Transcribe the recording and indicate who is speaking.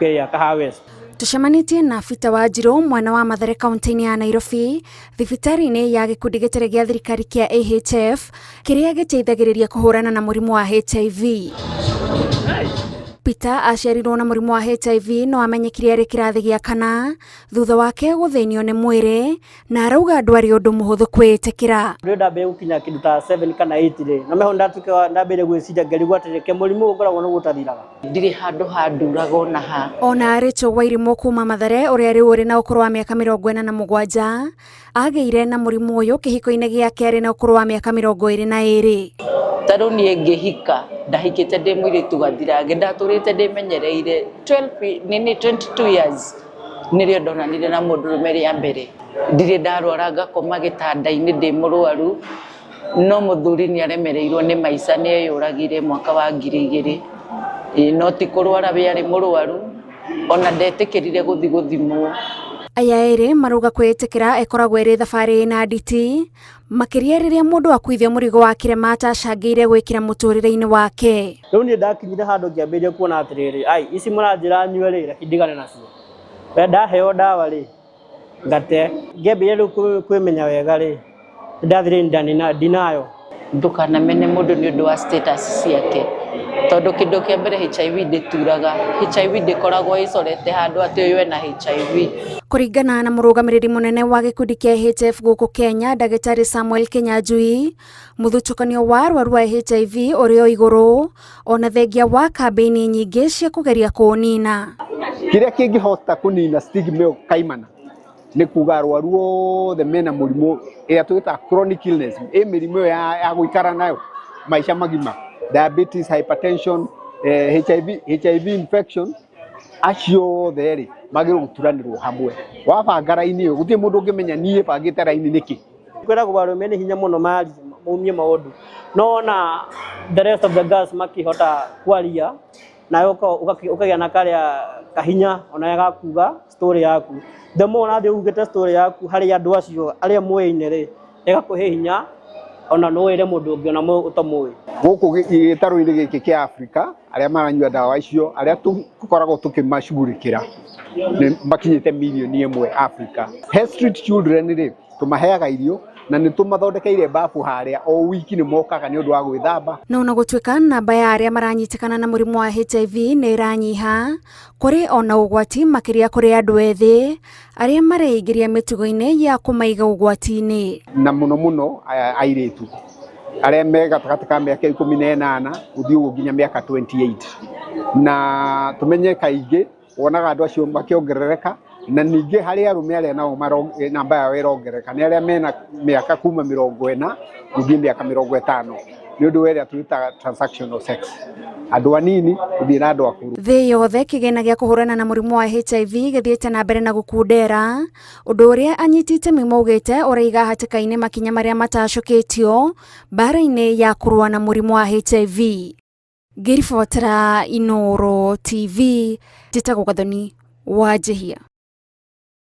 Speaker 1: Kĩrĩa Kahawa West.
Speaker 2: Tũcemanĩtie na Peter Wanjiru mwena wa Mathare kaunti-inĩ ya Nairobi thibitarĩ-inĩ ya gĩkundi gĩtarĩ gĩa thirikari kĩa AHF kĩrĩa gĩteithagĩrĩria kũhũrana na mũrimũ wa HIV. Peter aciarirwo na mũrimũ wa HIV no amenyekire arĩ kĩrathi gĩa kana thutha wake gũthĩnio nĩ mwĩrĩ na arauga ndwarĩ ũndũ mũhũthũ kwĩĩtĩkĩra.
Speaker 1: Rĩrĩa ndambĩrĩria gũkinya kĩndũ ta 7 kana 8 rĩ, na meho ndatuĩka ndambĩrĩria gwĩciria ngarigwo atĩrĩ, ke mũrimũ ũyũ ũkoragwo nĩguo ũtathiraga.
Speaker 3: Ndirĩ handũ handuraga ona ha.
Speaker 2: Ona Rachel Wairimũ kuma Mathare ũrĩa rĩu ũrĩ na ũkũrũ wa mĩaka 47 agĩire na mũrimũ ũyũ kĩhiko-inĩ gĩake arĩ na ũkũrũ wa mĩaka 22.
Speaker 3: Ta rĩu niĩ ngĩhika, ndahikĩte ndĩ mũirĩtu gathirange, ndatũrĩte ndĩmenyereire 12 nini 22 years nĩrĩo ndonanire na mũndũrũme rĩa mbere. Ndirĩ ndarwara ngakoma gĩtanda-inĩ ndĩ mũrwaru, no mũthuri nĩ aremereirwo nĩ maica nĩ eyũragire mwaka wa 2000. Ĩĩ no ti kũrwara we arĩ mũrwaru, ona ndetĩkĩrire gũthiĩ gũthimwo.
Speaker 2: Aya erĩ marauga kwĩĩtĩkĩra ĩkoragwo ĩrĩ thabarĩ ĩna nditi makĩria rĩrĩa mũndũ akuithio mũrigo wa kĩrema atacangĩire gwĩkĩra mũtũrĩre-inĩ wake.
Speaker 1: Rĩu niĩ ndakinyire handũ ngĩambĩrĩria kuona atĩrĩrĩ, ai ici mũranjĩra nyue rĩ, reke ndigane nacio. We ndaheo ndawa rĩ, ngate. Ngĩambĩrĩria rĩu kwĩmenya wega rĩ, nĩndathire ndinayo.
Speaker 3: Ndũkanamene mũndũ nĩ ũndũ wa status ciake, tondũ kĩndũ kĩa mbere HIV ndĩturaga, HIV ndĩkoragwo ĩcorete handũ atĩ ũyũ ena HIV.
Speaker 2: Kũringana na mũrũgamĩrĩri mũnene wa gĩkundi kĩa AHF gũkũ Kenya, ndagĩtarĩ Samuel Kinyanjui, mũthutũkanio wa arwaru a HIV ũrĩ o igũrũ ona thengia wa kambĩini nyingĩ cia kũgeria kũũnina.
Speaker 4: Kĩrĩa kĩngĩhota kũnina stigma ĩyo kaimana nĩ kuga arwaru othe mena mũrimũ ĩrĩa twĩtaga chronic illness, ĩ mĩrimũ ĩyo ya gũikara nayo maica magima, diabetes, hypertension, HIV, HIV infection, acio othe rĩ magĩrĩirwo gũturanĩrwo hamwe. Wabanga raini ĩyo gũtirĩ mũndũ ũngĩmenya niĩ bangĩte raini nĩkĩ.
Speaker 1: Kwĩragwo arũme nĩ hinya mũno marie maumie maũndũ, no ona the rest of the girls makĩhota kwaria nawe ũkagĩa na karĩa kahinya onawe ga kuga story yaku. The more ũrathiĩ ugĩte story yaku harĩ andũ acio arĩa mũĩine rĩ, ĩgakũhe hinya ona no wĩre mũndũ ũngĩ ona ũtamũĩ.
Speaker 4: Gũkũ gĩtarũ-inĩ gĩkĩ kĩa Afrika, arĩa maranyua ndawa icio, arĩa tũkoragwo tũkĩmacugurĩkĩra nĩ makinyĩte mirioni 1 Afrika. He street children rĩ, tũmaheaga irio na nĩ tũmathondekeire bafu harĩa o wiki nĩ mokaga nĩ ũndũ wa gwĩthamba.
Speaker 2: No ona gũtuĩka namba ya arĩa maranyitĩkana na mũrimũ wa HIV nĩ ĩranyiha, kũrĩ ona ũgwati makĩria kũrĩ andũ ethĩ arĩa mareingĩria mĩtugo-inĩ ya kũmaiga ũgwati-inĩ.
Speaker 4: Na mũno mũno airĩtu arĩa me gatagatĩ ka mĩaka 18 gũthiĩ ũguo nginya mĩaka 28. Na tũmenye kaingĩ wonaga andũ acio makĩongerereka, na ningĩ harĩ arũme arĩa nao namba yao ĩrongerereka nĩ arĩa mena mĩaka kuma 40 gũthiĩ mĩaka 50 nĩ ũndũ wa ĩrĩa twĩtaga transactional sex, andũ anini gũthiĩ na andũ akũrũ.
Speaker 2: Thĩ yothe kĩgĩna gĩa kũhũrana na mũrimũ wa HIV gĩthiĩte na mbere na gũkundera, ũndũ ũrĩa anyiti itemi maugĩte ũraiga hatĩka-inĩ makinya marĩa matacũkĩtio mbara-inĩ ya kũrũa na mũrimũ wa HIV. Ngĩribotera Inooro TV, njĩtagwo Gathoni wa Njihia.